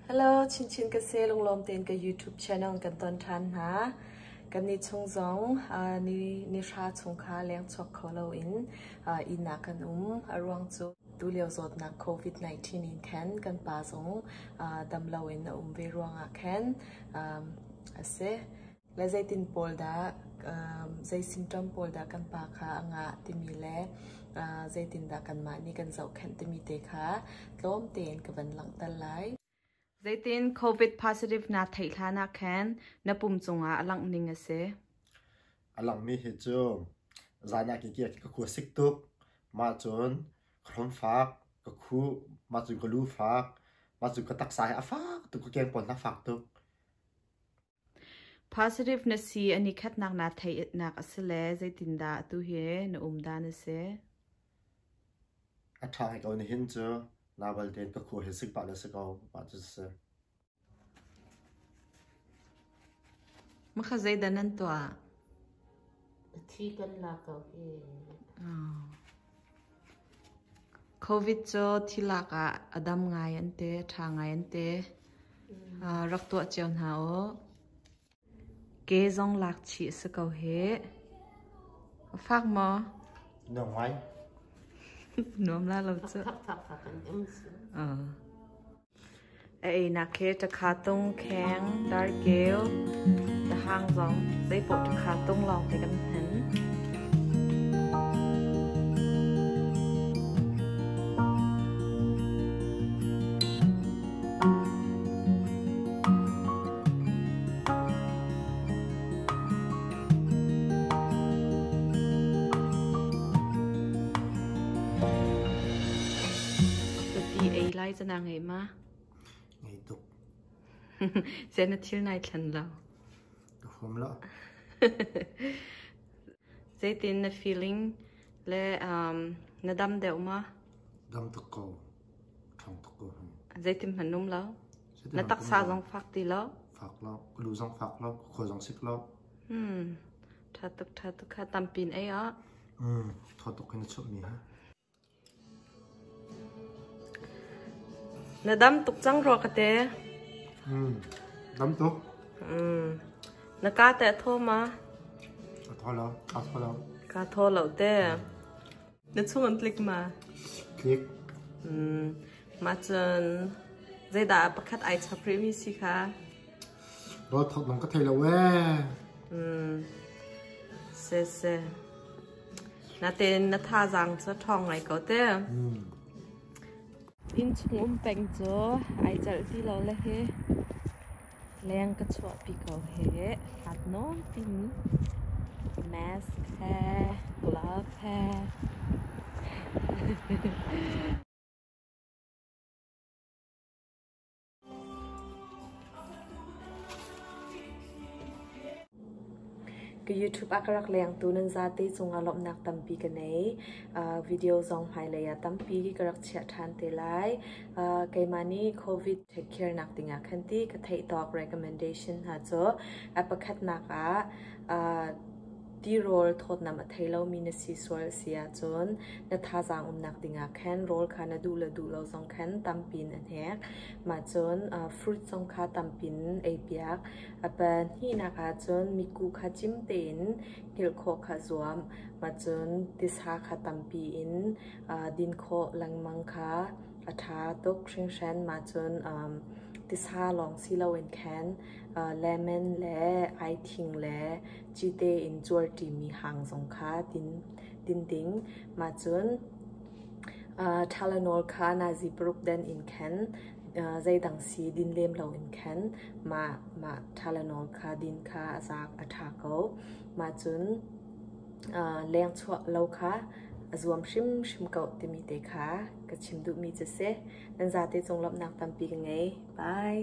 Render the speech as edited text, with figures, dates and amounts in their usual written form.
Hello, Chinchin ka si lunglawm tein ka YouTube channel kan ton ṭhan hna. Kan ni chung zong ni ni hra chung kha leng chuak kho loin inn ah kan um. A ruang cu tulio zawtnak COVID-19 in khan kan pa zong dam loin a um ve ruangah khan a si. Le zeitin pawl dah zei symptom pawl dah kan pa kha a ngah timi le zeitindah kanmah nih kan zohkhenh timi te kha tlawm tein ka van langhter lai. Zeitin COVID positive naa theih hlan ah khan na pum cungah a langh ning a si? A langhmi hi cu zan ah kiki ka khua sik tuk. Mah cun ka hrom fak, ka khuh, mah cun ka lu fak, mah cun ka taksa hi a fak tuk, ka keng pawl hna fak tuk. Positive na si an i khatnak naa theihnak a si le zeitindah atu hi na um dan a si? A ṭha ko nihin cu na balte ka khua hi sik pah le si ko mah cu si. Makha zeidah nan tuah? Thi kan lak ko hi. Covid cu thi lak ah a dam ngai an ti, a ṭha ngai an ti. Rak tuah cio hna u. Ke zong lak chih a si ko hih. A fak maw? Nuam ngai. Nuam la lo cu. Thak thak thak an um si. A einak hi ṭakha tung, kheng, darkeu, tahang zong zeipaoh ṭakha tung lawngte kan hman. Ti ei lai cu naa ngeih ma? Ngei tuk. Zei na thil nai thlen lo? Ka huam lo. Zeitin na feeling le na dam deuh ma? Dam tuk ko. Ṭhawng tuk ko. Zeitin hmanh um lo? Na taksa zong fak ti lo? Fak lo. Ka lu zong fak lo. Ka khua zong sik lo. Ṭha tuk ṭha tuk kha tampin ei ah. Thaw tuk in na chuahmi ha. Na dam tuk cang rua ka te. Dam tuk. Na ka te a thaw ma? A thaw lo. Ka thaw lo. Ka thaw lo te. Na chung an tlik ma? Tlik. Mah cun zeidah pakhat ai chap rih mi si kha? Rawl thawt lawng ka thei lo ee. Se se. Natein na thazaang cu ṭhawng ngai ko te. Inn chung um peng cu ai celh ti lo le hi leng ka chuahpi ko hi hat nawn pin mask he glove he. Ka YouTube ah ka rak lengtu nan zate cungah lawmhnak tampi ka nei. Video zong hmailei ah tampi ka rak chiah ṭhan te lai. Keimah nih COVID take care nak dingah khan ti ka theih tawk recommendation hna cu a pakhatnak ah tirawl thawtnam a thei lomi na si sual a si ahcun na thazaang umnak dingah khan rawl kha na duh le duh lo zong khan tampi in a hnek. Mah cun fruit zong kha tampi in eipiak. A pahnihnak ahcun miku kha cim tein hngilh khawh kha zuam. Mah cun tisa kha tampi in din khawh lengmang kha a ṭha tuk hringhran. Mah cun tisa lawng si loin khan lemon le aithing le cite in cuarṭimi hang zong kha din ding. Mah cun Tylenol kha nazi paruk den in khan zeidang sii din lem loin khan mah Tylenol kha din kha a zaak a ṭha ko. Mah cun leng chuah lo kha a zuam hrimhrim ko timi te kha ka chim duhmi cu si. Nan zate cung lawmhnak tampi ka ngei. Bye.